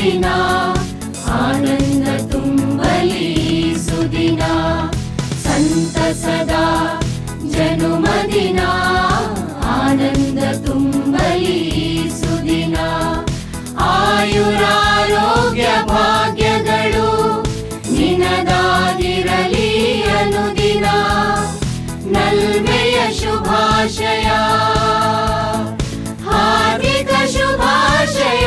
ಜನುಮದಿನ ಆನಂದ ತುಂಬಲಿ ಸುದಿನ ಸಂತಸದ ಜನುಮದಿನ ಆನಂದ ತುಂಬಲಿ ಸುದಿನ ಆಯುರಾರೋಗ್ಯ ಭಾಗ್ಯಗಳು ನಿನದಾಗಿರಲಿ ಅನುದಿನ ನಲ್ಮೆಯ ಶುಭಾಶಯ ಹಾರ್ದಿಕ ಶುಭಾಶಯ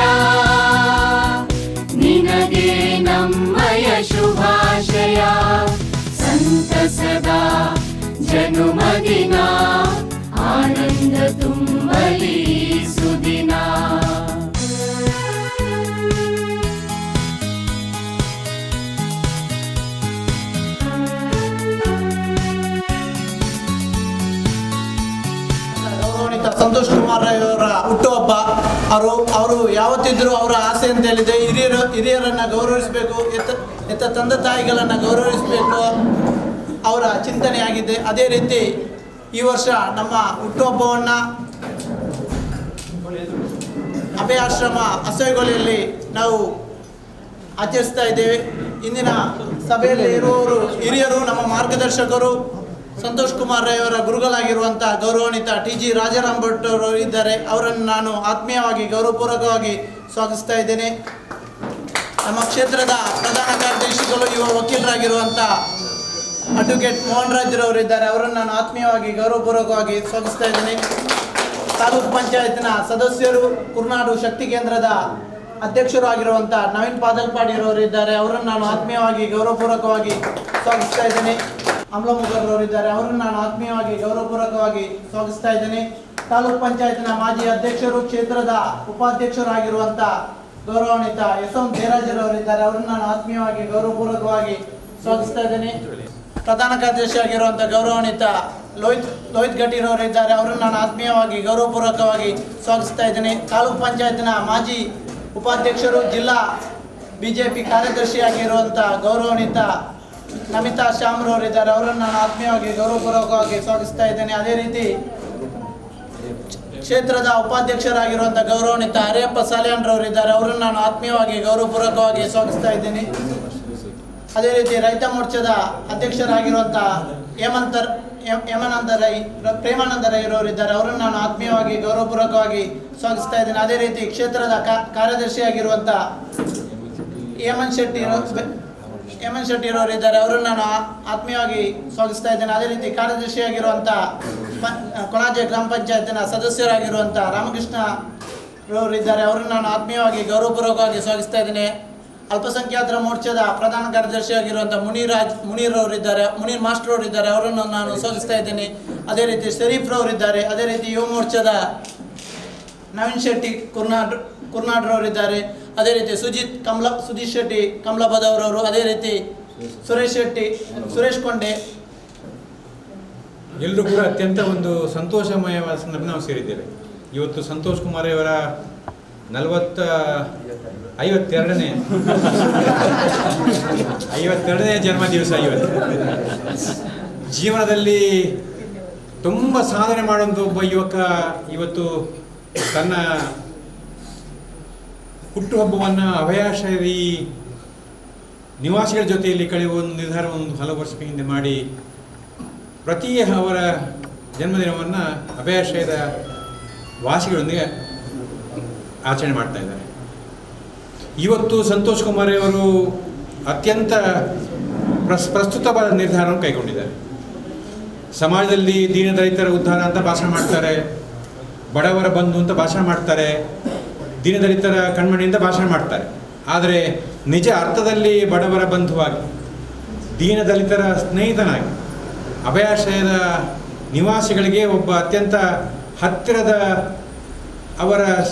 ನಿನಗೆ ನಮ್ಮಯ ಶುಭಾಶಯ ಸಂತಸದ ಜನುಮದಿನ ಆನಂದ ತುಂಬಲಿ ಸುದಿನ. ಸಂತೋಷ್ ಕುಮಾರ್ ರೈ ಅವರ ಹುಟ್ಟುಹಬ್ಬ. ಅವರು ಯಾವತ್ತಿದ್ರೂ ಅವರ ಆಸೆ ಅಂತ ಹೇಳಿದೆ, ಹಿರಿಯರನ್ನು ಗೌರವಿಸಬೇಕು, ಎತ್ತ ತಂದೆ ತಾಯಿಗಳನ್ನು ಗೌರವಿಸಬೇಕು ಅವರ ಚಿಂತನೆಯಾಗಿದೆ. ಅದೇ ರೀತಿ ಈ ವರ್ಷ ನಮ್ಮ ಹುಟ್ಟುಹಬ್ಬವನ್ನು ಅಭಯಾಶ್ರಮ ಅಸೈಗೊಲೆಯಲ್ಲಿ ನಾವು ಆಚರಿಸ್ತಾ ಇದ್ದೇವೆ. ಇಂದಿನ ಸಭೆಯಲ್ಲಿ ಇರುವವರು ಹಿರಿಯರು, ನಮ್ಮ ಮಾರ್ಗದರ್ಶಕರು ಸಂತೋಷ್ ಕುಮಾರ್ ರೈ ಅವರ ಗುರುಗಳಾಗಿರುವಂಥ ಗೌರವಾನ್ವಿತ ಟಿ ಜಿ ರಾಜಾರಾಮ್ ಭಟ್ ಅವರು ಇದ್ದಾರೆ. ಅವರನ್ನು ನಾನು ಆತ್ಮೀಯವಾಗಿ ಗೌರವಪೂರ್ವಕವಾಗಿ ಸ್ವಾಗತಿಸ್ತಾ ಇದ್ದೇನೆ. ನಮ್ಮ ಕ್ಷೇತ್ರದ ಪ್ರಧಾನ ಕಾರ್ಯದರ್ಶಿಗಳು ಯುವ ವಕೀಲರಾಗಿರುವಂಥ ಅಡ್ವೊಕೇಟ್ ಮೋಹನ್ ರಾಜ್ರವರು ಇದ್ದಾರೆ. ಅವರನ್ನು ನಾನು ಆತ್ಮೀಯವಾಗಿ ಗೌರವಪೂರ್ವಕವಾಗಿ ಸ್ವಾಗತಿಸ್ತಾ ಇದ್ದೇನೆ. ತಾಲೂಕು ಪಂಚಾಯತ್ನ ಸದಸ್ಯರು, ಕುರ್ನಾಡು ಶಕ್ತಿ ಕೇಂದ್ರದ ಅಧ್ಯಕ್ಷರು ಆಗಿರುವಂಥ ನವೀನ್ ಪಾದಲ್ಪಾಡಿರವರು ಇದ್ದಾರೆ. ಅವರನ್ನು ನಾನು ಆತ್ಮೀಯವಾಗಿ ಗೌರವಪೂರ್ವಕವಾಗಿ ಸ್ವಾಗತಿಸ್ತಾ ಇದ್ದೇನೆ. ಅಮ್ಲಮುಗರ್ರವರಿದ್ದಾರೆ. ಅವರನ್ನು ನಾನು ಆತ್ಮೀಯವಾಗಿ ಗೌರವಪೂರ್ವಕವಾಗಿ ಸ್ವಾಗತಿಸ್ತಾ ಇದ್ದೇನೆ. ತಾಲೂಕು ಪಂಚಾಯತ್ನ ಮಾಜಿ ಅಧ್ಯಕ್ಷರು, ಕ್ಷೇತ್ರದ ಉಪಾಧ್ಯಕ್ಷರಾಗಿರುವಂಥ ಗೌರವಾನ್ವಿತ ಯಶವಂತ್ ಜಯರಾಜರವರಿದ್ದಾರೆ. ಅವರನ್ನು ನಾನು ಆತ್ಮೀಯವಾಗಿ ಗೌರವಪೂರ್ವಕವಾಗಿ ಸ್ವಾಗತಿಸ್ತಾ ಇದ್ದೇನೆ. ಪ್ರಧಾನ ಕಾರ್ಯದರ್ಶಿಯಾಗಿರುವಂಥ ಗೌರವಾನ್ವಿತ ಲೋಹಿತ್ ಗಟ್ಟಿರವರಿದ್ದಾರೆ. ಅವರನ್ನು ನಾನು ಆತ್ಮೀಯವಾಗಿ ಗೌರವಪೂರ್ವಕವಾಗಿ ಸ್ವಾಗತಿಸ್ತಾ ಇದ್ದೇನೆ. ತಾಲೂಕು ಪಂಚಾಯತ್ನ ಮಾಜಿ ಉಪಾಧ್ಯಕ್ಷರು, ಜಿಲ್ಲಾ ಬಿಜೆಪಿ ಕಾರ್ಯದರ್ಶಿಯಾಗಿರುವಂಥ ಗೌರವಾನ್ವಿತ ನಮಿತಾ ಶ್ಯಾಮ್ರವರಿದ್ದಾರೆ. ಅವರನ್ನು ನಾನು ಆತ್ಮೀಯವಾಗಿ ಗೌರವಪೂರ್ವಕವಾಗಿ ಸ್ವಾಗತಿಸ್ತಾ ಇದ್ದೇನೆ. ಅದೇ ರೀತಿ ಕ್ಷೇತ್ರದ ಉಪಾಧ್ಯಕ್ಷರಾಗಿರುವಂಥ ಗೌರವಾನ್ವಿತ ಹರಿಯಪ್ಪ ಸಾಲಿಯಾನ್ರವರಿದ್ದಾರೆ. ಅವರನ್ನು ನಾನು ಆತ್ಮೀಯವಾಗಿ ಗೌರವಪೂರ್ವಕವಾಗಿ ಸ್ವಾಗತಿಸ್ತಾ ಇದ್ದೇನೆ. ಅದೇ ರೀತಿ ರೈತ ಮೋರ್ಚಾದ ಅಧ್ಯಕ್ಷರಾಗಿರುವಂಥ ಹೇಮನಂದ ರೈ ಪ್ರೇಮಾನಂದ ರೈರವರಿದ್ದಾರೆ. ಅವರನ್ನು ನಾನು ಆತ್ಮೀಯವಾಗಿ ಗೌರವಪೂರ್ವಕವಾಗಿ ಸ್ವಾಗತಿಸ್ತಾ ಇದ್ದೇನೆ. ಅದೇ ರೀತಿ ಕ್ಷೇತ್ರದ ಕಾರ್ಯದರ್ಶಿಯಾಗಿರುವಂಥ ಹೇಮಂತ್ ಶೆಟ್ಟಿರವರಿದ್ದಾರೆ. ಅವರನ್ನು ನಾನು ಆತ್ಮೀಯವಾಗಿ ಸ್ವಾಗತಿಸ್ತಾ ಇದ್ದೇನೆ. ಅದೇ ರೀತಿ ಕಾರ್ಯದರ್ಶಿಯಾಗಿರುವಂಥ ಕೊಣಾಜೆ ಗ್ರಾಮ ಪಂಚಾಯತಿನ ಸದಸ್ಯರಾಗಿರುವಂಥ ರಾಮಕೃಷ್ಣ ರವರಿದ್ದಾರೆ. ಅವರನ್ನು ನಾನು ಆತ್ಮೀಯವಾಗಿ ಗೌರವಪೂರ್ವಕವಾಗಿ ಸ್ವಾಗತಿಸ್ತಾ ಇದ್ದೇನೆ. ಅಲ್ಪಸಂಖ್ಯಾತರ ಮೋರ್ಚಾದ ಪ್ರಧಾನ ಕಾರ್ಯದರ್ಶಿಯಾಗಿರುವಂಥ ಮುನೀರ್ ಅವರಿದ್ದಾರೆ, ಮುನೀರ್ ಮಾಸ್ಟರ್ ಅವರಿದ್ದಾರೆ. ಅವರನ್ನು ನಾನು ಸ್ವಾಗತಿಸ್ತಾ ಇದ್ದೇನೆ. ಅದೇ ರೀತಿ ಶರೀಫ್ ರವರಿದ್ದಾರೆ. ಅದೇ ರೀತಿ ಯುವ ಮೋರ್ಚಾದ ನವೀನ್ ಶೆಟ್ಟಿ ಕುರ್ನಾಡ್ರವರಿದ್ದಾರೆ. ಅದೇ ರೀತಿ ಸುಜಿತ್ ಶೆಟ್ಟಿ ಕಮಲಾಬಾದವರವರು, ಅದೇ ರೀತಿ ಸುರೇಶ್ ಶೆಟ್ಟಿ, ಸುರೇಶ್ ಕೊಂಡೆ. ಎಲ್ಲರೂ ಕೂಡ ಅತ್ಯಂತ ಒಂದು ಸಂತೋಷಮಯವಾದ ಸಂದರ್ಭ ನಾವು ಸೇರಿದ್ದೇವೆ. ಇವತ್ತು ಸಂತೋಷ್ ಕುಮಾರ್ ಅವರ 52ನೇ ಜನ್ಮ ದಿವಸ. ಇವತ್ತು ಜೀವನದಲ್ಲಿ ತುಂಬ ಸಾಧನೆ ಮಾಡುವಂಥ ಒಬ್ಬ ಯುವಕ ಇವತ್ತು ತನ್ನ ಹುಟ್ಟುಹಬ್ಬವನ್ನು ಅಭಯಾಶ್ರಯದ ನಿವಾಸಿಗಳ ಜೊತೆಯಲ್ಲಿ ಕಳೆಯುವ ಒಂದು ನಿರ್ಧಾರವನ್ನು ಹಲವು ವರ್ಷಗಳ ಹಿಂದೆ ಮಾಡಿ ಪ್ರತಿ ಅವರ ಜನ್ಮದಿನವನ್ನು ಅಭಯಾಶ್ರಯದ ವಾಸಿಗಳೊಂದಿಗೆ ಆಚರಣೆ ಮಾಡ್ತಾ ಇದ್ದಾರೆ. ಇವತ್ತು ಸಂತೋಷ್ ಕುಮಾರ್ ಅವರು ಅತ್ಯಂತ ಪ್ರಸ್ತುತವಾದ ನಿರ್ಧಾರವನ್ನು ಕೈಗೊಂಡಿದ್ದಾರೆ. ಸಮಾಜದಲ್ಲಿ ದೀನದಲಿತರ ಉದ್ಧಾರ ಅಂತ ಭಾಷಣ ಮಾಡ್ತಾರೆ, ಬಡವರ ಬಂಧು ಅಂತ ಭಾಷಣ ಮಾಡ್ತಾರೆ, ದೀನದಲಿತರ ಕಣ್ಮಣಿಯಿಂದ ಭಾಷಣ ಮಾಡ್ತಾರೆ. ಆದರೆ ನಿಜ ಅರ್ಥದಲ್ಲಿ ಬಡವರ ಬಂಧುವಾಗಿ, ದೀನದಲಿತರ ಸ್ನೇಹಿತನಾಗಿ, ಅಭಯಾಶ್ರಯದ ನಿವಾಸಿಗಳಿಗೆ ಒಬ್ಬ ಅತ್ಯಂತ ಹತ್ತಿರದ ಅವರ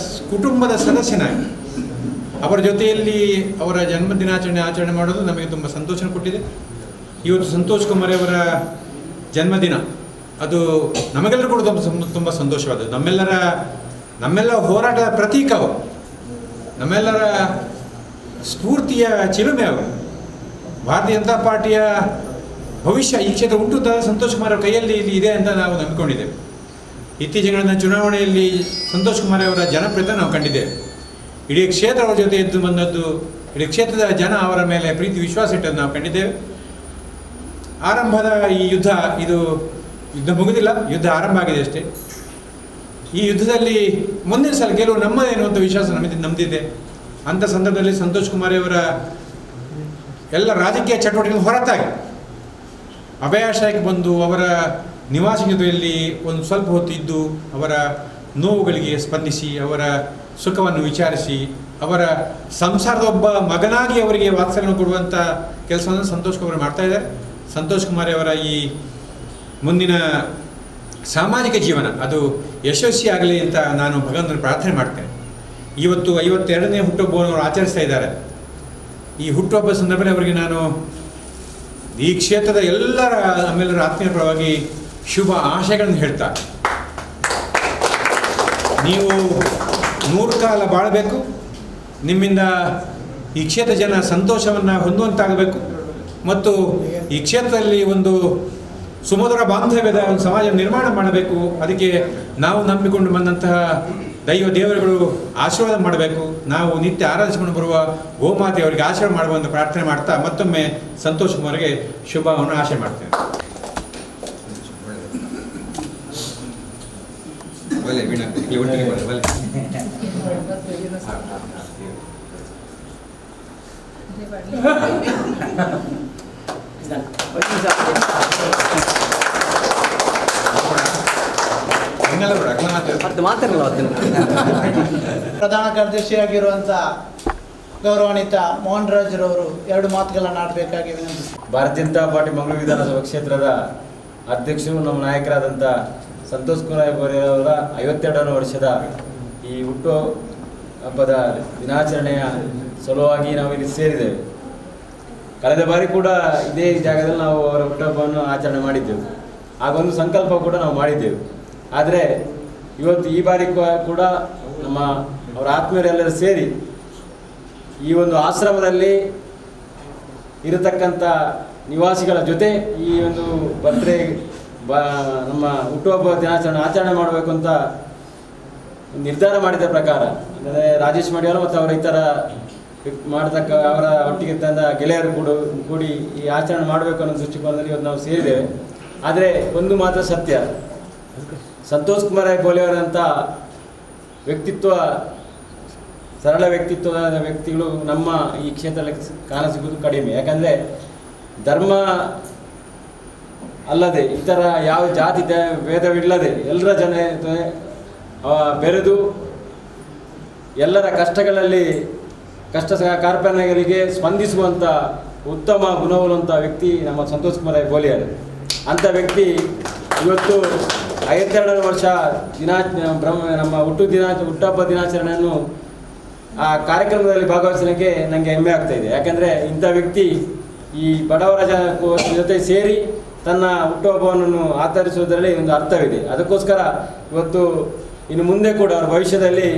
ಕುಟುಂಬದ ಸದಸ್ಯನಾಗಿ ಅವರ ಜೊತೆಯಲ್ಲಿ ಅವರ ಜನ್ಮದಿನಾಚರಣೆ ಆಚರಣೆ ಮಾಡೋದು ನಮಗೆ ತುಂಬ ಸಂತೋಷ ಕೊಟ್ಟಿದೆ. ಇವತ್ತು ಸಂತೋಷ್ ಕುಮಾರ್ ಅವರ ಜನ್ಮದಿನ ಅದು ನಮಗೆಲ್ಲರೂ ಕೂಡ ತುಂಬ ಸಂತೋಷವಾದದ್ದು. ನಮ್ಮೆಲ್ಲ ಹೋರಾಟದ ಪ್ರತೀಕ ಅವರು, ನಮ್ಮೆಲ್ಲರ ಸ್ಫೂರ್ತಿಯ ಚಿಲುಮೆ ಅವರು. ಭಾರತೀಯ ಜನತಾ ಪಾರ್ಟಿಯ ಭವಿಷ್ಯ ಈ ಕ್ಷೇತ್ರ ಉಂಟು ಅಂತ ಸಂತೋಷ್ ಕುಮಾರ್ ಅವರ ಕೈಯಲ್ಲಿ ಇಲ್ಲಿ ಇದೆ ಅಂತ ನಾವು ನಂಬಿಕೊಂಡಿದ್ದೇವೆ. ಇತ್ತೀಚಿನ ಚುನಾವಣೆಯಲ್ಲಿ ಸಂತೋಷ್ ಕುಮಾರ್ ಅವರ ಜನಪ್ರಿಯತೆ ನಾವು ಕಂಡಿದ್ದೇವೆ. ಇಡೀ ಕ್ಷೇತ್ರ ಅವರ ಜೊತೆ ಎದ್ದು ಬಂದದ್ದು, ಇಡೀ ಕ್ಷೇತ್ರದ ಜನ ಅವರ ಮೇಲೆ ಪ್ರೀತಿ ವಿಶ್ವಾಸ ಇಟ್ಟದ್ದು ನಾವು ಕಂಡಿದ್ದೇವೆ. ಆರಂಭದ ಈ ಯುದ್ಧ, ಇದು ಯುದ್ಧ ಮುಗಿದಿಲ್ಲ, ಯುದ್ಧ ಆರಂಭ ಆಗಿದೆ ಅಷ್ಟೇ. ಈ ಯುದ್ಧದಲ್ಲಿ ಮುಂದಿನ ಸಲ ಗೆಲುವು ನಮ್ಮದೇ ಎನ್ನುವಂಥ ವಿಶ್ವಾಸ ನಮ್ಮದಿದೆ. ಅಂಥ ಸಂದರ್ಭದಲ್ಲಿ ಸಂತೋಷ್ ಕುಮಾರ್ ಅವರ ಎಲ್ಲ ರಾಜಕೀಯ ಚಟುವಟಿಕೆಗಳ ಹೊರತಾಗಿ ಅಭಯಾಶ್ರಯಕ್ಕೆ ಬಂದು ಅವರ ನಿವಾಸಿ ಜೊತೆಯಲ್ಲಿ ಒಂದು ಸ್ವಲ್ಪ ಹೊತ್ತು ಇದ್ದು ಅವರ ನೋವುಗಳಿಗೆ ಸ್ಪಂದಿಸಿ, ಅವರ ಸುಖವನ್ನು ವಿಚಾರಿಸಿ, ಅವರ ಸಂಸಾರದ ಒಬ್ಬ ಮಗನಾಗಿ ಅವರಿಗೆ ವಾತ್ಸಲ್ಯವನ್ನು ಕೊಡುವಂಥ ಕೆಲಸವನ್ನು ಸಂತೋಷ್ ಕುಮಾರ್ ಮಾಡ್ತಾ ಇದ್ದಾರೆ. ಸಂತೋಷ್ ಕುಮಾರ್ ಅವರ ಈ ಮುಂದಿನ ಸಾಮಾಜಿಕ ಜೀವನ ಅದು ಯಶಸ್ವಿಯಾಗಲಿ ಅಂತ ನಾನು ಭಗವಂತನ ಪ್ರಾರ್ಥನೆ ಮಾಡ್ತೇನೆ. ಇವತ್ತು 52ನೇ ಹುಟ್ಟುಹಬ್ಬವನ್ನು ಅವರು ಆಚರಿಸ್ತಾ ಇದ್ದಾರೆ. ಈ ಹುಟ್ಟುಹಬ್ಬ ಸಂದರ್ಭದಲ್ಲಿ ಅವರಿಗೆ ನಾನು ಈ ಕ್ಷೇತ್ರದ ಎಲ್ಲರ ನಮ್ಮೆಲ್ಲರ ಆತ್ಮೀಯ ಪರವಾಗಿ ಶುಭ ಆಶಯಗಳನ್ನು ಹೇಳ್ತಾ, ನೀವು 100 ಕಾಲ ಬಾಳಬೇಕು, ನಿಮ್ಮಿಂದ ಈ ಕ್ಷೇತ್ರ ಜನ ಸಂತೋಷವನ್ನು ಹೊಂದುವಂತಾಗಬೇಕು ಮತ್ತು ಈ ಕ್ಷೇತ್ರದಲ್ಲಿ ಒಂದು ಸುಮಧುರ ಬಾಂಧವ್ಯದ ಒಂದು ಸಮಾಜ ನಿರ್ಮಾಣ ಮಾಡಬೇಕು. ಅದಕ್ಕೆ ನಾವು ನಂಬಿಕೊಂಡು ಬಂದಂತಹ ದೈವ ದೇವರುಗಳು ಆಶೀರ್ವಾದ ಮಾಡಬೇಕು. ನಾವು ನಿತ್ಯ ಆರಾಧಿಸಿಕೊಂಡು ಬರುವ ಗೋಮಾತೆ ಅವರಿಗೆ ಆಶೀರ್ವಾದ ಮಾಡುವಂಥ ಪ್ರಾರ್ಥನೆ ಮಾಡ್ತಾ ಮತ್ತೊಮ್ಮೆ ಸಂತೋಷ್ ಕುಮಾರ್ಗೆ ಶುಭವನ್ನು ಆಶೆ ಮಾಡ್ತೇನೆ. ಪ್ರಧಾನ ಕಾರ್ಯದರ್ಶಿಯಾಗಿರುವಂಥ ಗೌರವಾನ್ವಿತ ಮೋಹನ್ ರಾಜ್ರವರು ಎರಡು ಮಾತುಗಳನ್ನು ಆಡಬೇಕಾಗಿ ವಿನಂತಿಸ್ತಾರೆ. ಭಾರತೀಯ ಜನತಾ ಪಾರ್ಟಿ ಮಂಗಳೂರು ವಿಧಾನಸಭಾ ಕ್ಷೇತ್ರದ ಅಧ್ಯಕ್ಷರು ನಮ್ಮ ನಾಯಕರಾದಂಥ ಸಂತೋಷ್ ಕುಮಾರ್ ಅವರ 52ನೇ ವರ್ಷದ ಈ ಹುಟ್ಟು ಹಬ್ಬದ ದಿನಾಚರಣೆಯ ಸಲುವಾಗಿ ನಾವು ಇಲ್ಲಿ ಸೇರಿದ್ದೇವೆ. ಕಳೆದ ಬಾರಿ ಕೂಡ ಇದೇ ಜಾಗದಲ್ಲಿ ನಾವು ಅವರ ಹುಟ್ಟುಹಬ್ಬವನ್ನು ಆಚರಣೆ ಮಾಡಿದ್ದೆವು. ಆಗೊಂದು ಸಂಕಲ್ಪ ಕೂಡ ನಾವು ಮಾಡಿದ್ದೆವು. ಆದರೆ ಇವತ್ತು ಈ ಬಾರಿ ಕೂಡ ನಮ್ಮ ಅವರ ಆತ್ಮೀಯರೆಲ್ಲರೂ ಸೇರಿ ಈ ಒಂದು ಆಶ್ರಮದಲ್ಲಿ ಇರತಕ್ಕಂಥ ನಿವಾಸಿಗಳ ಜೊತೆ ಈ ಒಂದು ಬರ್ತ್ಡೇ ನಮ್ಮ ಹುಟ್ಟುಹಬ್ಬ ದಿನಾಚರಣೆ ಆಚರಣೆ ಮಾಡಬೇಕು ಅಂತ ನಿರ್ಧಾರ ಮಾಡಿದ ಪ್ರಕಾರ, ಅಂದರೆ ರಾಜೇಶ್ ಮಡಿವಾಳ ಮತ್ತು ಅವರ ಇತರ ಮಾಡತಕ್ಕ ಅವರ ಒಟ್ಟಿಗೆ ತಂದ ಗೆಳೆಯರು ಕೂಡಿ ಈ ಆಚರಣೆ ಮಾಡಬೇಕು ಅನ್ನೋ ದೃಷ್ಟಿಕೋನದಲ್ಲಿ ಇವತ್ತು ನಾವು ಸೇರಿದ್ದೇವೆ. ಆದರೆ ಒಂದು ಮಾತ್ರ ಸತ್ಯ, ಸಂತೋಷ್ ಕುಮಾರ್ ಬೋಲೆಯವರಂಥ ವ್ಯಕ್ತಿತ್ವ, ಸರಳ ವ್ಯಕ್ತಿತ್ವದ ವ್ಯಕ್ತಿಗಳು ನಮ್ಮ ಈ ಕ್ಷೇತ್ರದಲ್ಲಿ ಕಾಣಸಿಗುವುದು ಕಡಿಮೆ. ಯಾಕಂದರೆ ಧರ್ಮ ಅಲ್ಲದೆ ಇತರ ಯಾವ ಜಾತಿ ಭೇದವಿಲ್ಲದೆ ಎಲ್ಲರ ಜನ ಬೆರೆದು ಎಲ್ಲರ ಕಷ್ಟಗಳಲ್ಲಿ ಕಷ್ಟ ಕಾರ್ಪಣ್ಯಗಳಿಗೆ ಸ್ಪಂದಿಸುವಂಥ ಉತ್ತಮ ಗುಣವುಳ್ಳಂಥ ವ್ಯಕ್ತಿ ನಮ್ಮ ಸಂತೋಷ್ ಕುಮಾರ್ ಬೋಲಿಯರು. ಅಂಥ ವ್ಯಕ್ತಿ ಇವತ್ತು 52ನೇ ವರ್ಷ ನಮ್ಮ ಹುಟ್ಟುಹಬ್ಬ ದಿನಾಚರಣೆಯನ್ನು ಆ ಕಾರ್ಯಕ್ರಮದಲ್ಲಿ ಭಾಗವಹಿಸಲಿಕ್ಕೆ ನನಗೆ ಹೆಮ್ಮೆ ಆಗ್ತಾಯಿದೆ. ಯಾಕಂದರೆ ಇಂಥ ವ್ಯಕ್ತಿ ಈ ಬಡವರ ಜೊತೆ ಸೇರಿ ತನ್ನ ಹುಟ್ಟುಹಬ್ಬವನ್ನು ಆಚರಿಸುವುದರಲ್ಲಿ ಒಂದು ಅರ್ಥವಿದೆ. ಅದಕ್ಕೋಸ್ಕರ ಇವತ್ತು ಇನ್ನು ಮುಂದೆ ಕೂಡ ಅವರ ಭವಿಷ್ಯದಲ್ಲಿ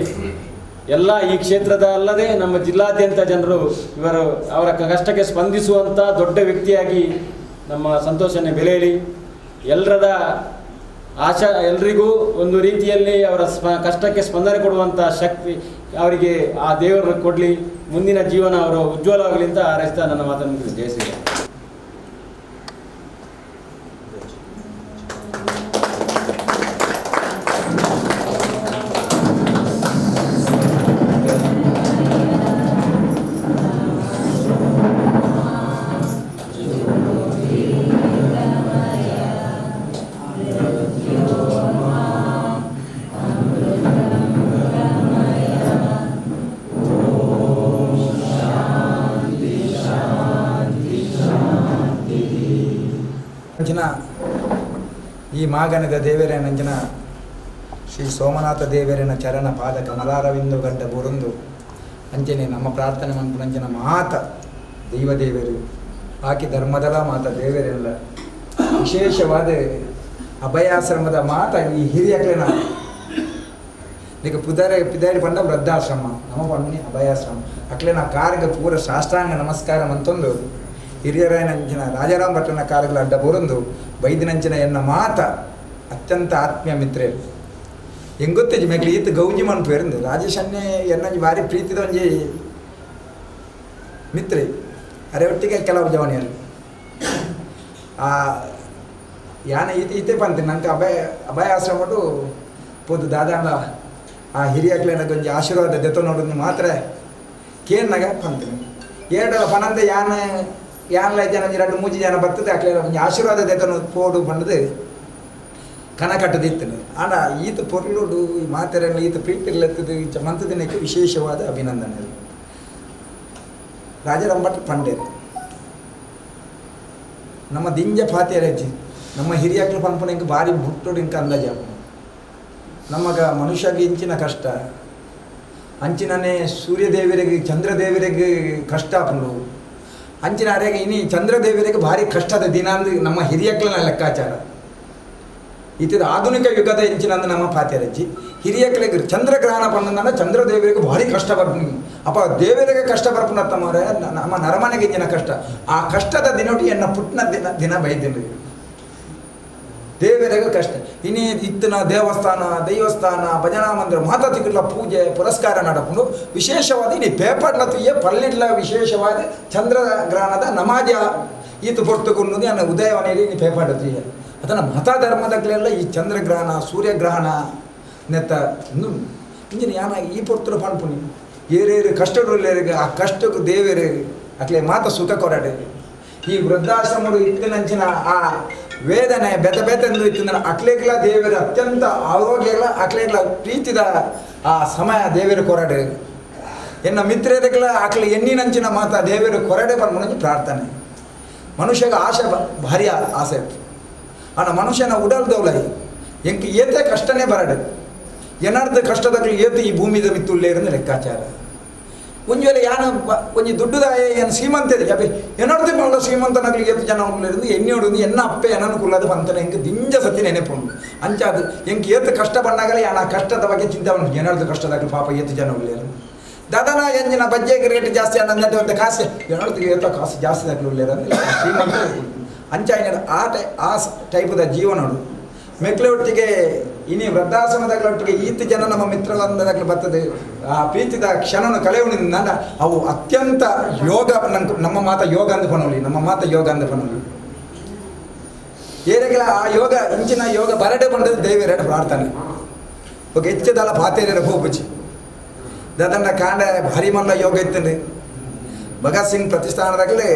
ಎಲ್ಲ ಈ ಕ್ಷೇತ್ರದ ಅಲ್ಲದೆ ನಮ್ಮ ಜಿಲ್ಲಾದ್ಯಂತ ಜನರು ಇವರು ಅವರ ಕಷ್ಟಕ್ಕೆ ಸ್ಪಂದಿಸುವಂಥ ದೊಡ್ಡ ವ್ಯಕ್ತಿಯಾಗಿ ನಮ್ಮ ಸಂತೋಷನೇ ಬೆಳೆಯಲಿ. ಎಲ್ಲರ ಆಶಾ ಎಲ್ರಿಗೂ ಒಂದು ರೀತಿಯಲ್ಲಿ ಅವರ ಕಷ್ಟಕ್ಕೆ ಸ್ಪಂದನೆ ಕೊಡುವಂಥ ಶಕ್ತಿ ಅವರಿಗೆ ಆ ದೇವರು ಕೊಡಲಿ. ಮುಂದಿನ ಜೀವನ ಅವರು ಉಜ್ವಲವಾಗಲಿ ಅಂತ ಹಾರೈಸ್ತಾ ನನ್ನ ಮಾತನ್ನು ಮುಗಿಸಿ. ಜಯ ಶ್ರೀರಾಮ್. ಈ ಮಾಗನದ ದೇವರೇನಂಜನ ಶ್ರೀ ಸೋಮನಾಥ ದೇವರಿನ ಚರಣ ಪಾದ ಕಮಲಾರವಿಂದು ಗಡ್ಡ ಬುರುಂದು ಅಂಚನೆ ನಮ್ಮ ಪ್ರಾರ್ಥನೆ ಮನ್ಪುನಂಚನ ಮಾತ ದೈವದೇವರು ಆಕೆ ಧರ್ಮದಲ ಮಾತ ದೇವರೆಲ್ಲ ವಿಶೇಷವಾದ ಅಭಯಾಶ್ರಮದ ಮಾತ ಈ ಹಿರಿಯಕ್ಲಿನ ಈಗ ಪುದಾರಿ ಪಿದಾರಿ ಪಂಡ ವೃದ್ಧಾಶ್ರಮ ನಮ್ಮ ಪಂಡನಿ ಅಭಯಾಶ್ರಮ ಅಕ್ಲೆನ ಕಾರ್ಗ ಪೂರ ಸಾಷ್ಟಾಂಗ ನಮಸ್ಕಾರ ಅಂತಂದು ಹಿರಿಯರಾಯನಂಚಿನ ರಾಜಾರಾಮ್ ಭಟ್ಟನ ಕಾರ್ಗಳ ಅಡ್ಡ ಬುರುಂದು ಬೈದಿನಂಚಿನ ಎನ್ನ ಮಾತ ಅತ್ಯಂತ ಆತ್ಮೀಯ ಮಿತ್ರೇರು ಎಂಗೊತ್ತೇಜಿ ಮೆಕ್ಲಿ ಈತ ಗೌಜಿ ಮನ್ಪೇರಿಂದು ರಾಜೇಶ್ ಅನ್ನೇ ಎನ್ನೊಂಜಿ ಭಾರಿ ಪ್ರೀತಿದ ಒಂಜಿ ಮಿತ್ರೆ ಅರೆ ಒಟ್ಟಿಗೆ ಕೆಲವು ಜವನಿಯರು ಆ ಯಾನ ಈತ ಈತೆ ಪಂತೀನಿ ನಂಗೆ ಅಭಯ ಅಭಯ ಆಶ್ರಮಡು ಪೋದು ದಾದಾಂಡ ಆ ಹಿರಿಯಕ್ಲೇನ ಒಂಜಿ ಆಶೀರ್ವಾದ ದೆತ್ತ ನೋಡೋದು ಮಾತ್ರ ಕೇನ್ನಾಗ ಪಂತೀನಿ ಏರಡಲ ಪನಂದ ಯಾನ ಯಾನ್ಲ ಜನ ಒಂಜಿ ರಡ್ಡು ಮೂಜಿ ಜನ ಬರ್ತದೆ ಅಕ್ಲೇನ ಒಂಜಿ ಆಶೀರ್ವಾದ ದೆತ್ತನು ಪೋಡು ಪಂಡದು ಕನ ಕಟ್ಟದಿತ್ತನು ಆಂಡ ಈತ ಪೊರ್ಲುಡು ಈ ಮಾತೆರೆಲ್ಲ ಈತ ಪ್ರೀತಿರ್ಲೆತ್ತದು ಇಂಚ ಮಂತದಿನಕ್ಕೆ ವಿಶೇಷವಾದ ಅಭಿನಂದನೆ. ರಾಜಾರಾಮ್ ಭಟ್ ಪಂಡೇರು ನಮ್ಮ ದಿಂಜ ಫಾತಿಯರಜ್ಜಿ ನಮ್ಮ ಹಿರಿಯಕ್ಲು ಪನ್ಪುನ ಇಂಕ ಭಾರಿ ಬುಟ್ಟುಡು ಇಂಕ ಅಂದಾಜು ನಮಗ ಮನುಷ್ಯಗೆ ಇಂಚಿನ ಕಷ್ಟ ಅಂಚಿನನೇ ಸೂರ್ಯದೇವರಿಗೆ ಚಂದ್ರದೇವರಿಗೆ ಕಷ್ಟ ಆಪುಂಡು ಅಂಚಿನ ಅರೆಗೆ ಇನಿ ಚಂದ್ರದೇವರಿಗೆ ಭಾರಿ ಕಷ್ಟದ ದಿನ ಅಂದು ನಮ್ಮ ಹಿರಿಯಕ್ಲನ ಲೆಕ್ಕಾಚಾರ. ಇತ್ತಿದ ಆಧುನಿಕ ಯುಗದ ಇಂಚಿನ ಅಂದು ನಮ್ಮ ಪಾತ್ಯರಜ್ಜಿ ಹಿರಿಯಕ್ಲಿಗೆ ಚಂದ್ರಗ್ರಹಣ ಪಂಡ ಚಂದ್ರದೇವರಿಗೆ ಭಾರಿ ಕಷ್ಟ ಬರ್ಪುಂಡು. ಅಪ್ಪ ದೇವರಿಗೆ ಕಷ್ಟ ಬರ್ಪುಂಡತ್ತ ಮಾರೆ ನಮ್ಮ ನರಮನೆಗೆ ಇಂಚಿನ ಕಷ್ಟ ಆ ಕಷ್ಟದ ದಿನೊಟ್ಟು ಎನ್ನ ಪುಟ್ನ ದಿನ ದಿನ ಬೈದಿನಿ ದೇವರಿಗೆ ಕಷ್ಟ. ಇನಿ ಇತ್ತಿನ ದೇವಸ್ಥಾನ ದೈವಸ್ಥಾನ ಭಜನಾ ಮಂದಿರ ಮಾತಾ ತಿಕ್ಕುಡ್ಲ ಪೂಜೆ ಪುರಸ್ಕಾರ ನಡಪುಂಡು. ವಿಶೇಷವಾದ ಇನಿ ಪೇಪರ್ಲ ತುಯ್ಯ ಪಲ್ಲಿಡ್ಲ ವಿಶೇಷವಾದ ಚಂದ್ರಗ್ರಹಣದ ನಮಾಜ ಈತ ಪೊರ್ತುಕೊಂಡು ಅನ್ನ ಉದಯವನೇರಿ ಇನಿ ಪೇಪರ್ಲ ತುಯ್ಯ ಅದನ್ನು ಮತ ಧರ್ಮದಗಳೆಲ್ಲ ಈ ಚಂದ್ರಗ್ರಹಣ ಸೂರ್ಯಗ್ರಹಣ ನೆತ್ತ ಇಂಜಿನ ಯಾನ ಈ ಪೊರ್ತುಡು ಪನ್ಪುನಿ ಏರೇರು ಕಷ್ಟಡುಲ್ಲೇರಿಗೆ ಆ ಕಷ್ಟಕ್ಕೂ ದೇವೇರು ಅಕ್ಲೆ ಮಾತ ಸುಖ ಕೊರಡೆ. ಈ ವೃದ್ಧಾಶ್ರಮಡು ಇತ್ತಿನಂಚಿನ ಆ ವೇದನೆ ಬೆತ ಬೆತೆಂದು ಇತ್ತಿನ ಅಕ್ಲೇಗ್ಲ ದೇವರು ಅತ್ಯಂತ ಆರೋಗ್ಯಗಳ ಅಕ್ಲೇಗ್ಲ ಪ್ರೀತಿದ ಆ ಸಮಯ ದೇವರು ಕೊರಡೆ. ಎನ್ನ ಮಿತ್ರರಿಗಳ ಅಕ್ಲೆ ಎಣ್ಣಿನಂಚಿನ ಮಾತ ದೇವರು ಕೊರಡೆ ಪನ್ಪುನಂಚಿ ಪ್ರಾರ್ಥನೆ. ಮನುಷ್ಯಗೆ ಆಸೆ ಭಾರಿ ಆಸೆ ಆನ ಮನುಷ್ಯನ ಉಡಲ್ದವಲೈ ಎಂಕ್ ಏತೆ ಕಷ್ಟನೇ ಬರಡೆ ಏನಾರ್ದು ಕಷ್ಟದಾಗಲಿ ಏತು ಈ ಭೂಮಿದ ಮಿತ್ತುಳ್ಳೇರಂದು ಲೆಕ್ಕಾಚಾರ. ಒಂಜಿ ವೇಳೆ ಯಾನ ಒಂಜಿ ದುಡ್ಡುದಾಯ ಏನು ಶ್ರೀಮಂತ ಅಬ್ಬೆ ಏನಾರ್ದು ಮಲ್ಲ ಶ್ರೀಮಂತನಾಗಲಿ ಏತು ಜನ ಉಳ್ಳೇರಂದು ಎಣ್ಣೆ ಎನ್ನ ಅಪ್ಪೆ ಏನನುಕೂಲದ ಬಂತಾನೆ ಎಂಕ್ ದಿಂಜ ಸತಿ ನೆನೆಪುಂಡು ಅಂಚಾದು ಎಂಕ್ ಏತು ಕಷ್ಟ ಬಂದಾಗಲೇ ಯಾನ ಆ ಕಷ್ಟದ ಬಗ್ಗೆ ಚಿಂತೆ ಉಂಟು ಏನಾರ್ದು ಕಷ್ಟದಾಗಲಿ ಪಾಪ ಏತು ಜನ ಉಳ್ಳೇರಂದು ದಾದಾನ ಎಂಜಿನ ಬಜ್ಜೆಗೆ ರೇಟ್ ಜಾಸ್ತಿ ಅನ್ನಂದ್ರೆ ಒಂದು ಕಾಸು ಏನಾರ್ದು ಏತ ಕಾಸು ಜಾಸ್ತಿ ದಾಗಲಿ ಉಳ್ಳೇರಂದು ಶ್ರೀಮಂತ ಅಂಚಾಯಿನ ಆ ಟೈ ಆ ಟೈಪದ ಜೀವನಡು ಮೆಕ್ಲೆ ಒಟ್ಟಿಗೆ ಇನಿ ವೃದ್ಧಾಶ್ರಮದಾಗಲೊಟ್ಟಿಗೆ ಈತ ಜನ ನಮ್ಮ ಮಿತ್ರರಂದಾಗಲಿ ಬರ್ತದೆ ಆ ಪ್ರೀತಿದ ಕ್ಷಣನ ಕಳೆಯುವುದರಿಂದ ಅವು ಅತ್ಯಂತ ಯೋಗ ನಂಗೆ ನಮ್ಮ ಮಾತ ಯೋಗ ಅಂದ ಪನೋಲಿ ನಮ್ಮ ಮಾತ ಯೋಗ ಅಂದ ಪನೋಲಿ ಏರೆಗಳ ಆ ಯೋಗ ಇಂಚಿನ ಯೋಗ ಬರಡೆ ಬಂದದ್ದು ದೇವಿಯರ ಪ್ರಾರ್ಥನೆ. ఒక ಹೆಚ್ಚದಲ್ಲ ಪಾತೇರಿರ ಹೋಗುಚಿ ದಾದಂಡ ಕಾಂಡ ಭಾರಿ ಮಲ್ಲ ಯೋಗ ಇತ್ತಂದ್ರೆ ಭಗತ್ ಸಿಂಗ್ ಪ್ರತಿಷ್ಠಾನದಾಗಲೇ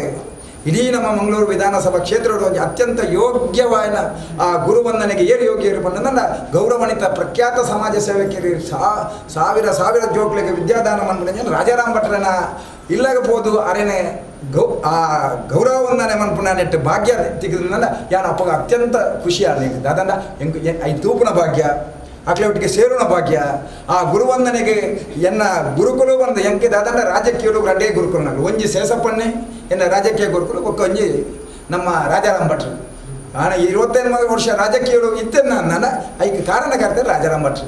ಇಡೀ ನಮ್ಮ ಮಂಗಳೂರು ವಿಧಾನಸಭಾ ಕ್ಷೇತ್ರದ ಒಂದು ಅತ್ಯಂತ ಯೋಗ್ಯವಾದ ಆ ಗುರುವಂದನೆಗೆ ಏರು ಯೋಗ್ಯರು ಬಂದ ಗೌರವಾನ್ವಿತ ಪ್ರಖ್ಯಾತ ಸಮಾಜ ಸೇವಕರು ಸಾವಿರ ಸಾವಿರ ಜೋಕ್ಲಿಗೆ ವಿದ್ಯಾದಾನ ಮನ್ಪುನ ರಾಜಾರಾಮ್ ಭಟ್ರನ ಇಲ್ಲಾಗ ಪೋದು ಅರೆನೆ ಆ ಗೌರವ ವಂದನೆ ಮನ್ಪುನ ನೆಟ್ಟು ಭಾಗ್ಯ ತಿಗಿದ ಯಾನ ಅಪ್ಪಗ ಅತ್ಯಂತ ಖುಷಿ ಆದ ದಾದಂಡ ಎಂಕ್ I ತೂಪುನ ಭಾಗ್ಯ ಅಕ್ಲೆ ಒಟ್ಟಿಗೆ ಸೇರುಣ ಭಾಗ್ಯ ಆ ಗುರುವಂದನೆಗೆ ಎನ್ನ ಗುರುಕುಲು ಬಂದ ಎಂಕೆ ದಾದಂಡ ರಾಜಕೀಯರು ರಡ್ಡೇ ಗುರುಕುಲನಾಗಲು ಒಂಜಿ ಶೇಷಪ್ಪನ್ನೇ ಎನ್ನ ರಾಜಕೀಯ ಗುರುಕುಲು ಒಂಜಿ ನಮ್ಮ ರಾಜಾರಾಮ್ ಭಟ್ರು. ನಾನು 25 ವರ್ಷ ರಾಜಕೀಯರು ಇತ್ತೆನ್ನ ನನ್ನ ಐಕ್ ಕಾರಣಕರ್ತ ರಾಜಾರಾಮ್ ಭಟ್ರು.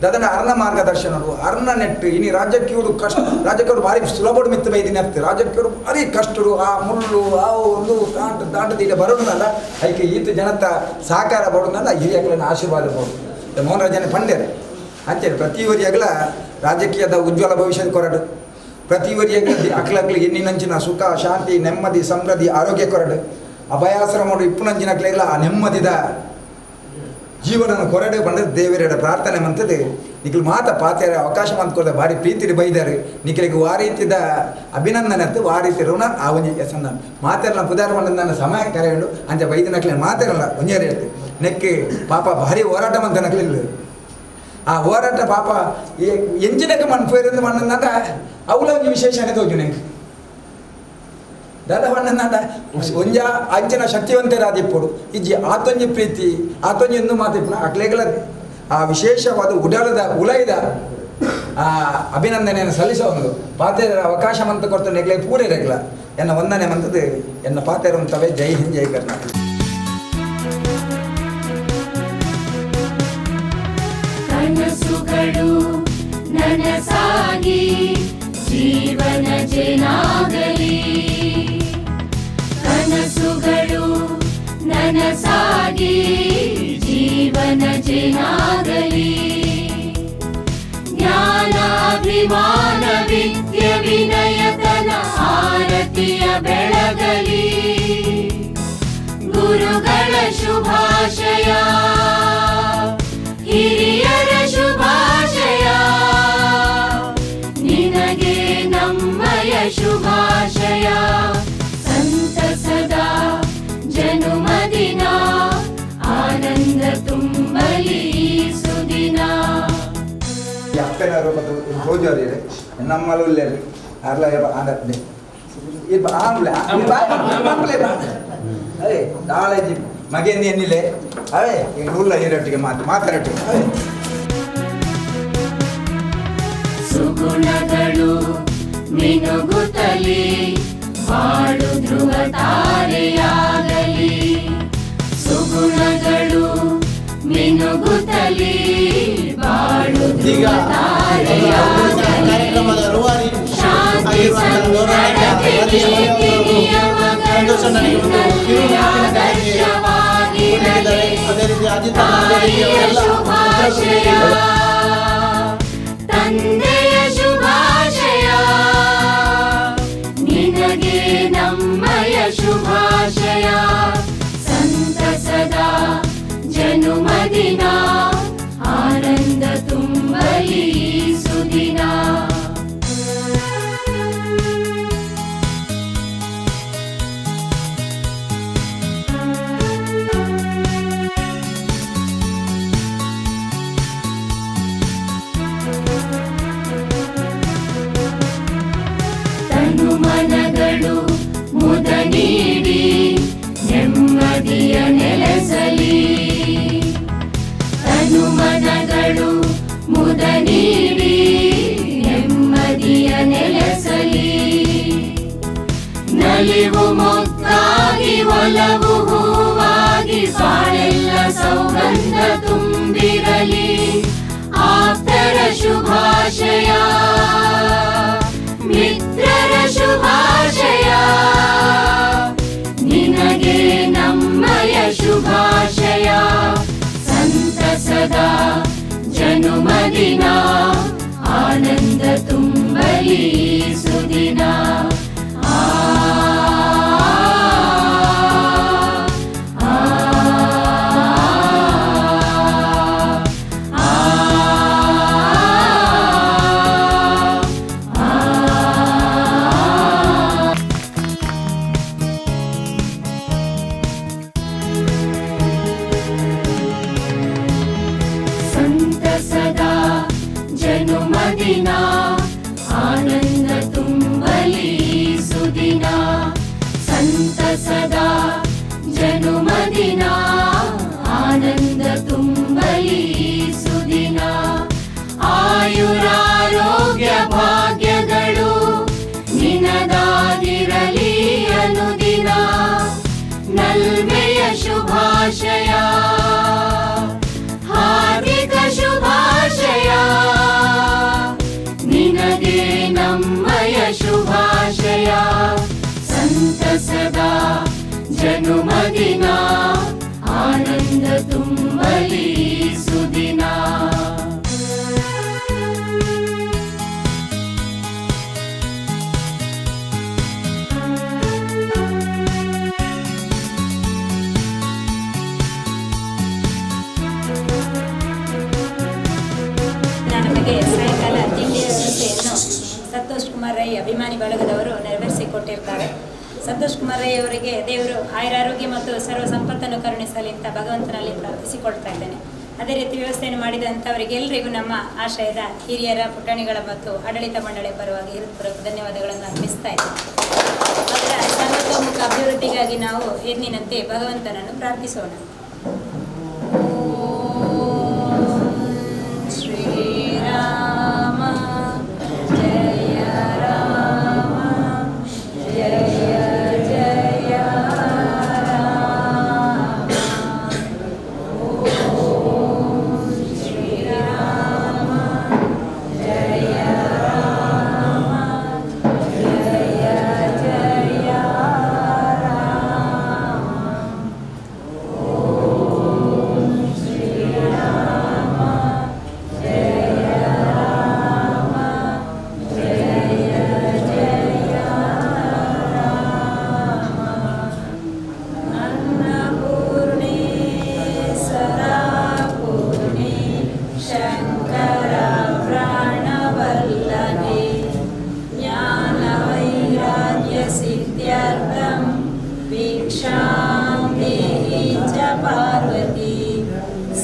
ದಾದನ ಅರ್ಣ ಮಾರ್ಗದರ್ಶನರು ಅರ್ಣ ನೆಟ್ಟು ಇನಿ ರಾಜಕೀಯರು ಕಷ್ಟ ರಾಜಕೀಯರು ಭಾರಿ ಸುಲಭಡು ಮಿತ್ತ ಬೈದಿನ ಆಗ್ತದೆ ರಾಜಕೀಯರು ಭಾರಿ ಕಷ್ಟರು ಆ ಮುಳ್ಳು ಆ ಒಂದು ತಾಂಟ ದಾಟದ ಬರೋದಲ್ಲ ಐಕೆ ಈತ ಜನತ ಸಹಕಾರ ಬರೋದಲ್ಲ ಹಿರಿಯಗಳನ್ನ ಆಶೀರ್ವಾದ ಬೋದು ಮೋಹನ್ ರಾಜನೇ ಪಂಡ್ಯರು ಅಂಚೆ ಪ್ರತಿ ವರಿಯಾಗಲ ರಾಜಕೀಯದ ಉಜ್ವಲ ಭವಿಷ್ಯದ ಕೊರಡು ಪ್ರತಿ ವರಿಯಾಗಲ ಅಕ್ಲಕ್ಲಿ ಎಣ್ಣಿನಂಚಿನ ಸುಖ ಶಾಂತಿ ನೆಮ್ಮದಿ ಸಮೃದ್ಧಿ ಆರೋಗ್ಯ ಕೊರಡು ಅಭಯಾಶ್ರಮಡು ಇಪ್ಪುನಂಚಿನ ಅಕ್ಲೆಗಳ ಆ ನೆಮ್ಮದಿದ ಜೀವನ ಕೊರಡೆ ಬಂದದ್ದು ದೇವರ ಪ್ರಾರ್ಥನೆ ಮಂತದ್ದು ನಿಖಿಲ್ ಮಾತ ಪಾತೆರ ಅವಕಾಶ ಮಂತ್ಕೊಳ್ದೆ ಭಾರಿ ಪ್ರೀತಿರಿ ಬೈದಾರೆ ನಿಖಿಲಿಗೆ ವಾರೀತಿದ ಅಭಿನಂದನೆ ಅಂತ ವಾರೀತಿ ಋಣ ಆ ಒಂಜಿ ಸಂದ ಮಾತೆರಲ್ಲ ಪುದಾರ ಬಂದ ನನ್ನ ಸಮಯ ಕರೆಯುಂಡು ಅಂಚ ಬೈದಿನಕ್ಲೆ ಮಾತೆರಲ್ಲ ಒಂಜೇರು ಹೇಳ್ತೆ ನೆಕ್ಕೆ ಪಾಪ ಭಾರಿ ಹೋರಾಟ ಮಂತ ನಕ್ಲಿಲ್ಲ ಆ ಹೋರಾಟ ಪಾಪ ಎಂಜಿನಕ್ಕೆ ಮನ್ಪೇರಿಂದ ಮಣ್ಣಂದ ಅವಳ ಒಂಜಿ ವಿಶೇಷಣೆ ತೋಜು ನೆಂಕ್ ದಾದ ಬಣ್ಣನಾಡ ಒಂಜ ಅಂಚಿನ ಶಕ್ತಿವಂತರಾದಿಪ್ಪಡು ಇಜ್ಜಿ ಆತೊಂಜಿ ಪ್ರೀತಿ ಆತೊಂಜಿ ಎಂದು ಮಾತಿಪ್ಪು ಅಕ್ಲೆಗಳ ಆ ವಿಶೇಷವಾದ ಉಡಲದ ಉಲೈದ ಆ ಅಭಿನಂದನೆಯನ್ನು ಸಲ್ಲಿಸೋ ಒಂದು ಪಾತೆರ ಅವಕಾಶ ಮಂತ ಕೊಡ್ತಾನೆ ನೆಗ್ಲೆ ಪೂರೆ ರೆಗ್ಲ ಎನ್ನ ವಂದನೆ ಮಂತದ್ದು ಎನ್ನ ಪಾತೆರಂತವೇ. ಜೈ ಹಿಂದ್ ಜೈ ಕರ್ನಾಟಕ. ಕನಸುಗಳು ನನಸಾಗಿ ಜೀವನ ಜೇನಾಗಲಿ, ಕನಸುಗಳು ನನಸಾಗಿ ಜೀವನ ಜೇನಾಗಲಿ. ಗುರುಗಳ ಶುಭಾಶಯ, ಹಿರಿಯರ ಶುಭಾಶಯ, ನಿನಗೆ ನಮ್ಮಯ ಶುಭಾಶಯ. ಸಂತಸದ ಜನುಮದಿನ, ಆನಂದ ತುಂಬಲಿ ಸುದಿನ. ಅಪ್ಪನವರು ಮತ್ತು ತೋಜೋರಿ ನಮ್ಮಲ್ಲಿ ಉಳ್ಳೇರಿ ಅರ್ಲ ಅದೇ ನಾಳೆ ಮಗೇಂದಿ ಎನ್ನಿಲೆ ಅವೇ ಉಳ್ಳ ಹೀರೊಟ್ಟಿಗೆ ಮಾತು ಮಾತಾಡೊಟ್ಟಿಗೆ ಅವೇ. ಸುಗುಣಗಳು ಮಿನುಗುತ್ತಲಿ, ಬಾಳು ಧ್ರುವ ತಾರೆಯಾಗಲಿ. ಸುಗುಣಗಳು ಮಿನುಗುತ್ತಲಿ, ಬಾಳು ಈಗ ಧ್ರುವ ತಾರೆಯಾಗಲಿ. ಕಾರ್ಯಕ್ರಮದ ರೂವಾರಿ ಶಾಂತಿ ಆಗಿರುವಂತಹ ಗೌರವಾನ್ವಿತ ಸನ್ನಡತೆ ರಾಜೇಶ್ ಮಣಿ ಅವರು ನಿಯಮಗಳು ಸಂತೋಷ ನನಗೆ ಒಂದು ಕಿರು ನೆನಪಿನ ಕಾಣಿಕೆ ಕೊಟ್ಟಿದ್ದಾರೆ. ಅದೇ ರೀತಿ ಅಜಿತ್ ತಾಯಿಯ ಅವರೆಲ್ಲ ಶುಭಾಶಯ, ತಂದೆಯ ಶುಭಾಶಯ, ನಿನಗೆ ನಮ್ಮಯ ಶುಭಾಶಯ. ಸಂತಸದ ಜನುಮದಿನ, ಆನಂದ ತುಂಬಲಿ ಸುದಿನ. ಮನಗಳು ಮುದ ನೀಡಿ ನೆಮ್ಮದಿಯ ನೆಲೆಸಲಿ. ತನು ಮನಗಳು ಮುದ ನೀಡಿ ನೆಮ್ಮದಿಯ ನೆಲೆಸಲಿ. ನಲಿವು ಮೊಗ್ಗಾಗಿ ಒಲವು ಹೂವಾಗಿ ಬಾಳೆಲ್ಲ ಸೌಗಂಧ ತುಂಬಿರಲಿ. ಆಪ್ತರ ಶುಭಾಶಯ, ಮಿತ್ರರ ಶುಭಾಶಯ, ನಿನಗೆ ನಮ್ಮಯ ಶುಭಾಶಯ. ಸಂತಸದ ಜನುಮದಿನ, ಆನಂದ ತುಂಬಲಿ ಸುದಿನ. ಆ ಆ ಆ ಸಂತಸದ ಜನುಮದಿನ, ಆನಂದ ತುಂಬಲಿ ಸುದಿನ. ಸಂತಸದ ಜನುಮದಿನ, ಆನಂದ ತುಂಬಲಿ ಸುದಿನ. ಆಯುರಾರೋಗ್ಯ ಭಾಗ್ಯಗಳು ನಿನದಾಗಿರಲಿ ಅನುದಿನ. ನಲ್ಮೆಯ ಶುಭಾಶಯ, ಹಾರ್ದಿಕ ಶುಭಾಶಯ, ನಿನಗೆ ನಮ್ಮಯ ಶುಭಾಶಯ. ಸಂತಸದ ಜನುಮದಿನ, ಆನಂದ ತುಂಬಲಿ ಸುದಿನ. ನಮಗೆ ಸಾಯಂಕಾಲ ತಿಂಡಿ ವ್ಯವಸ್ಥೆಯನ್ನು ಸಂತೋಷ್ ಕುಮಾರ್ ರೈ ಅಭಿಮಾನಿ ಬಳಗದವರು ನೆರವೇರಿಸಿಕೊಟ್ಟಿರ್ತಾರೆ. ಸಂತೋಷ್ ಕುಮಾರ್ ರೈ ಅವರಿಗೆ ದೇವರು ಆಯುರಾರೋಗ್ಯ ಮತ್ತು ಸರ್ವ ಸಂಪತ್ತನ್ನು ಕರುಣಿಸಲಿ ಅಂತ ಭಗವಂತನಲ್ಲಿ ಪ್ರಾರ್ಥಿಸಿಕೊಳ್ತಾ ಇದ್ದೇನೆ. ಅದೇ ರೀತಿ ವ್ಯವಸ್ಥೆಯನ್ನು ಮಾಡಿದಂಥವರಿಗೆಲ್ಲರಿಗೂ ನಮ್ಮ ಆಶಯದ ಹಿರಿಯರ, ಪುಟಾಣಿಗಳ ಮತ್ತು ಆಡಳಿತ ಮಂಡಳಿಯ ಪರವಾಗಿ ಹೃತ್ಪೂರ್ವಕ ಧನ್ಯವಾದಗಳನ್ನು ಅರ್ಪಿಸ್ತಾ ಇದ್ದೇನೆ. ಅವರ ಸರ್ವತೋಮುಖ ಅಭಿವೃದ್ಧಿಗಾಗಿ ನಾವು ಎಂದಿನಂತೆ ಭಗವಂತನನ್ನು ಪ್ರಾರ್ಥಿಸೋಣ. ಶ್ರೀರಾಮ ಜಯ ರಾಮ ಜಯ ಜಯ ರಾಮ. ಓಂ ಶ್ರೀರಾಮ ಜಯ ರಾಮ ಜಯ ಜಯ ರಾಮ. ಶಂಕರ ಪ್ರಾಣವಲ್ಲಭೆ ಜ್ಞಾನವೈರಾಗ್ಯ ಸಿದ್ಧ್ಯರ್ಥಂ ಭಿಕ್ಷಾಂ ದೇಹಿ ಚ ಪಾರ್ವತಿ.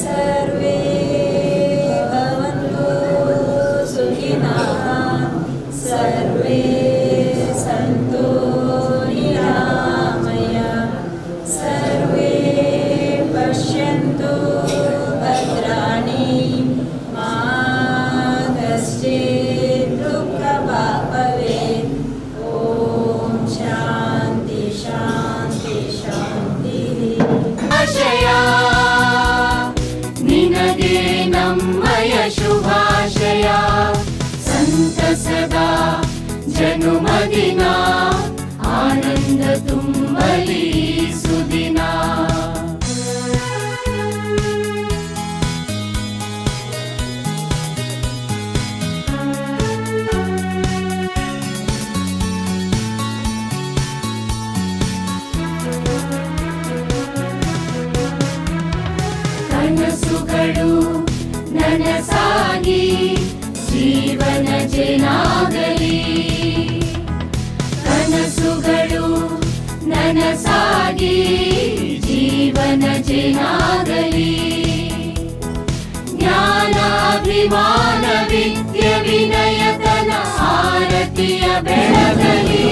ಸರ್ವೇ ಭವಂತು ಸುಖಿನಃ, ಸರ್ವೇ ಸಂತು ನಿರಾಮಯ, ಸರ್ವೇ ಪಶ್ಯಂತು ಭದ್ರಾಣಿ, ಮಾ ಕಶ್ಚಿತ್ ದುಃಖಭಾಗ್ ಭವೇತ್. ಓಂ ಶಾಂತಿ ಶಾಂತಿ ಶಾಂತಿ. ಆಶಯ ನಿನಗೆ ನಮ್ಮಯ ಶುಭಾಶಯ. ಸಂತಸದ ಜನುಮದಿನ, ಆನಂದ ತುಂಬಲಿ ಸುದಿನ. ಕನಸುಗಳು ನನಸಾಗಿ ಜೀವನ ಜೇನಾಗಲಿ. ಕನಸುಗಳು ನನಸಾಗಿ ಜೀವನ ಜೇನಾಗಲಿ. ಜ್ಞಾನಾಭಿಮಾನ ವಿದ್ಯೆ ವಿನಯತನ ಆರತಿಯ ಬೆಳಗಲಿ.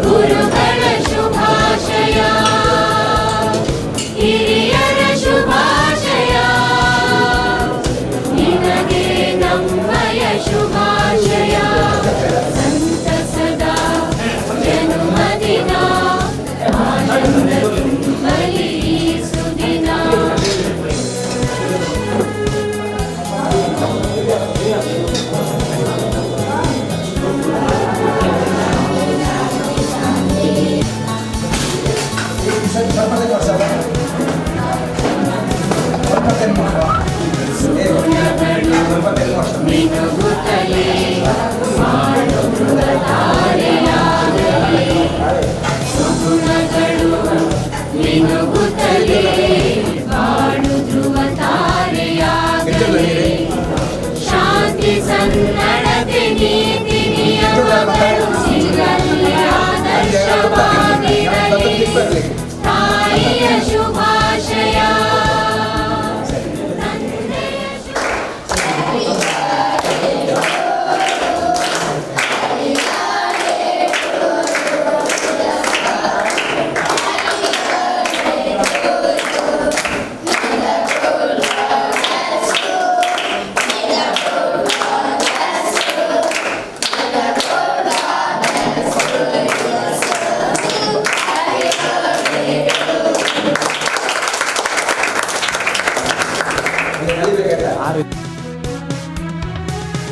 ಗುರುಗಳ ಶುಭಾಶಯ, ಹಿರಿಯರ ಶುಭಾಶಯ, ನಿನಗೆ ನಮ್ಮಯ ಶುಭಾಶಯ. ಸಂತಸದ ಜನುಮದಿನ, ಆನಂದ ತುಂಬಲಿ ಸುದಿನ. ಮಿನುಗುತ್ತಲೇ ಮಾಡುವ ತಾರೆಯಾಗಲಿ. ಸುಗುಣಗಳು ಮಿನುಗುತ್ತಲೇ ಬಾಳು ಧ್ರುವ ತಾರೆಯಾಗಲಿ. ಶಾಂತಿ ಸನ್ನಡತೆ ನೀತಿ ನಿಯಮಗಳು ನಿನ್ನಲ್ಲಿ ಆದರ್ಶವಾಗಿರಲಿ. ತಾಯಿಯ ಶುಭಾಶಯ, ತಂದೆಯ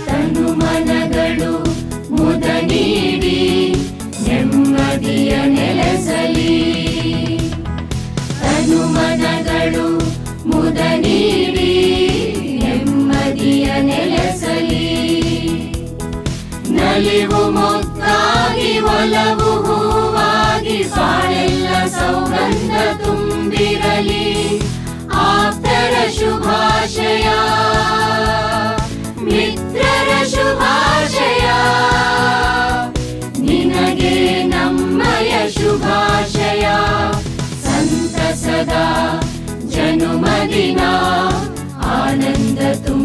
ತನುಮನಗಳು ಮುದ ನೀಡಿ ನೆಮ್ಮದಿಯ ನೆಲೆಸಲಿ. ತನುಮನಗಳು ಮುದ ನೀಡಿ ನೆಮ್ಮದಿಯ ನೆಲೆಸಲಿ. ನಲಿವು ಮೊಗ್ಗಾಗಿ ಒಲವು ಹೂವಾಗಿ ಬಾಳೆಲ್ಲ ಸೌಗಂಧ ತುಂಬಿರಲಿ. ಆಪ್ತರ ಶುಭಾಶಯ, ಮಿತ್ರರ ಶುಭಾಶಯ, ನಿನಗೆ ನಮ್ಮಯ ಶುಭಾಶಯ. ಸಂತಸದ ಜನುಮದಿನ, ಆನಂದ ತುಂಬ